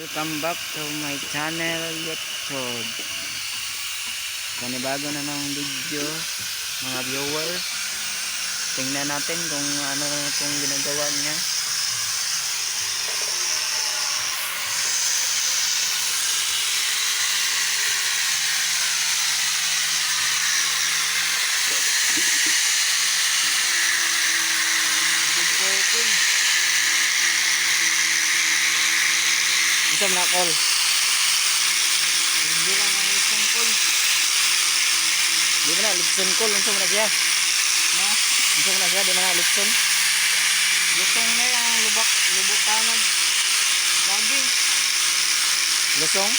Welcome back to my channel YouTube. Panibago na ng video, mga viewers. Tingnan natin kung ano itong ginagawa niya. Unsa man na, call? Hindi lang ang isang call. Di ba na litson, call? Unsa man na siya? Ha? Unsa man na siya? Di ba na litson? Lusong na yan ang lubak, lubukanag. Saging. Lusong?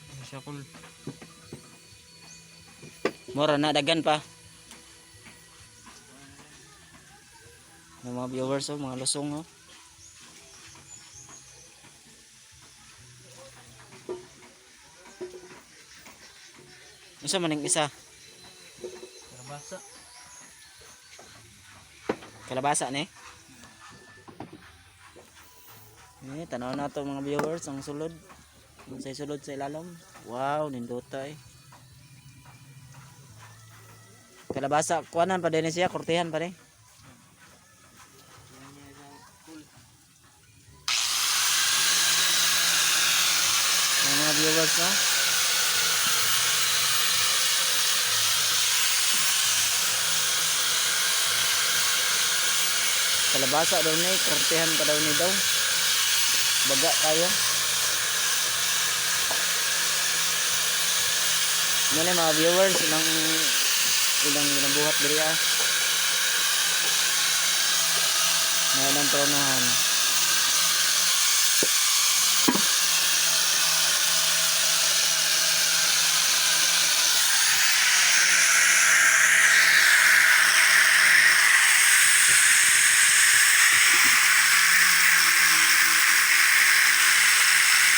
Ano siya, call? Mura na dagan pa. Yung mga viewers, oh, mga lusong, oh. Unsa man ning isa? Kalabasa. Kalabasa ni. Eh, tanaw na to, mga viewers, ang sulod. Ang say sulod sa ilalom. Wow, nindota eh. Kalabasa, kuanan pa din siya, kurtihan pa din. Yan niya sa call. Ang mga viewers, no? Kalabasa daw ni, kurtihan pa daw ni daw. Baga kayo. Muna mga viewers, ilang ilang ginabuhat diri ah. Mga ilang tronohan.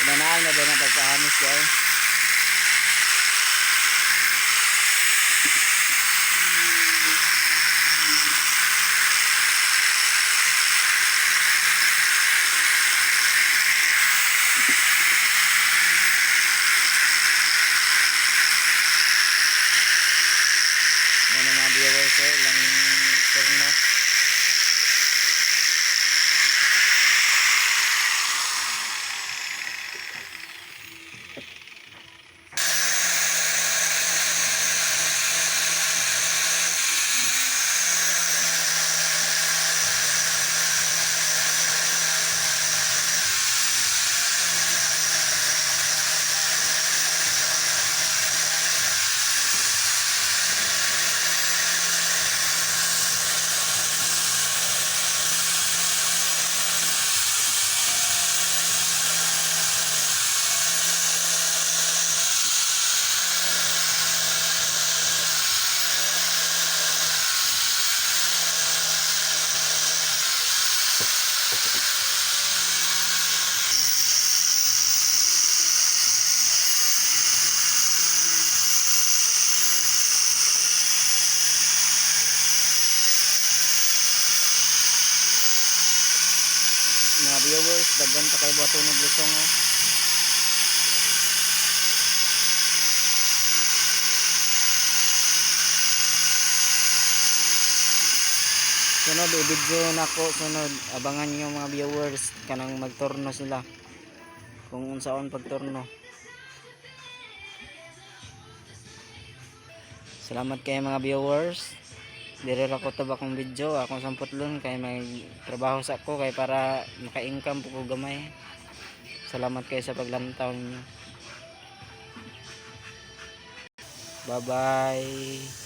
Inanaan na ba ng pagkahamis guys? Yan ang mga viewers eh, ilang turno. Mga viewers, daghan pa kay buhaton og lusong, oh. Sunod i-video nako sunod, abangan nyo, mga viewers, kanang magturno sila kung unsaon pagturno. Salamat kay mga viewers. Dire ra ko tab akong video, akong samputlon kay may trabaho sa ako kay para maka-income po ko gamay. Salamat kayo sa paglantaw ninyo. Bye bye.